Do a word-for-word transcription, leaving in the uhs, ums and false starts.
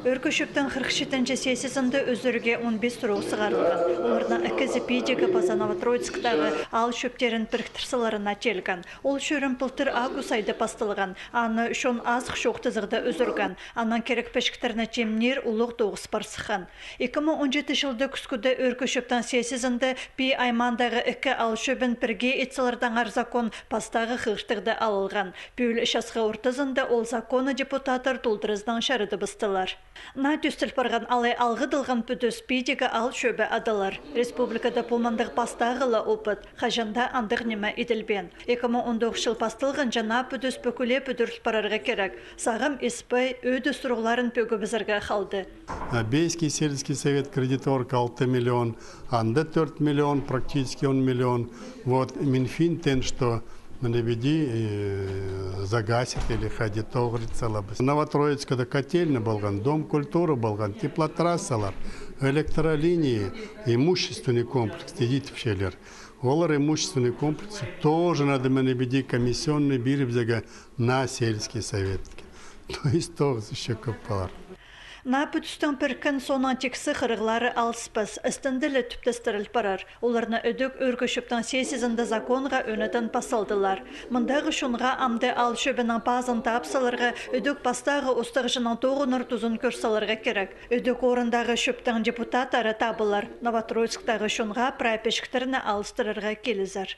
Ӧӧркі чӧптің хырых читінҷі сессиязында ӱзӱрге он пис сурығ сығарылған. Оларның ікізі Пидегі паза Новотроицктағы аал чӧптерін піріктір саларына теелген. Ол чӧрім пылтыр август айда пасталған. Аны чон азых чоохтазығда ӱзӱрген. Анаң кирек пічіктерні тимнир улуғ тоғыс пар сыххан. Ікі муң он читі чылда кӱскӱде Ӧӧркі чӧптің сессиязында Пии аймаандағы ікі аал чӧбін пірге ит салардаңар закон пастағы хығыртығда алылған. Пӱӱл часхы ортазында ол законны депутаттар толдыразынаң чарыдыбыстылар. Наа тӧстел парған алай алғыдылған пӱдіс Пидегі аал чӧбі адалар. Республикада пу мындағ пастағы ла опыт, хаҷан даа андағ ниме иділбеен. Ікі муң он тоғызынҷы чыл пасталғанҷа наа пӱдіс пӱкӱле пӱдіріл парарға кирек. Сағам испей, ӧӧде сурығларын пӧгібізерге халды. Бейский сельский совет кредиторка алты миллион, анда төрт миллион, практически он миллион. Вот, Минфин теен, что мына піди, э, загасит или хайди тоғырит салабыс. Новотроицкада котельный полған, дом культуры полған, теплотрассалар, электролинии, имущественный комплекс, тидитіпчелер. Олар имущественный комплекс тоже надо мына піди комиссионный пирібізерге на сельский советке. То есть тоғыс ещё кӧп полар. Наа пӱдістің піріккен соонаң тиксі хырығлары алыспас, істінде ле тӱптестіріл парар. Оларны ідӧк Ӧӧркі чӧптің сессиязында законға ӧнетін пас салдылар. Мындағы чонға амды аал чӧбінің пазын таап саларға, ідӧк пастағы устағҷының тоғынар тузын кӧр саларға кирек. Ідӧк орындағы чӧптің депутаттары табылар. Новотроицктағы чонға прай пічіктерні алыстырарға килізер.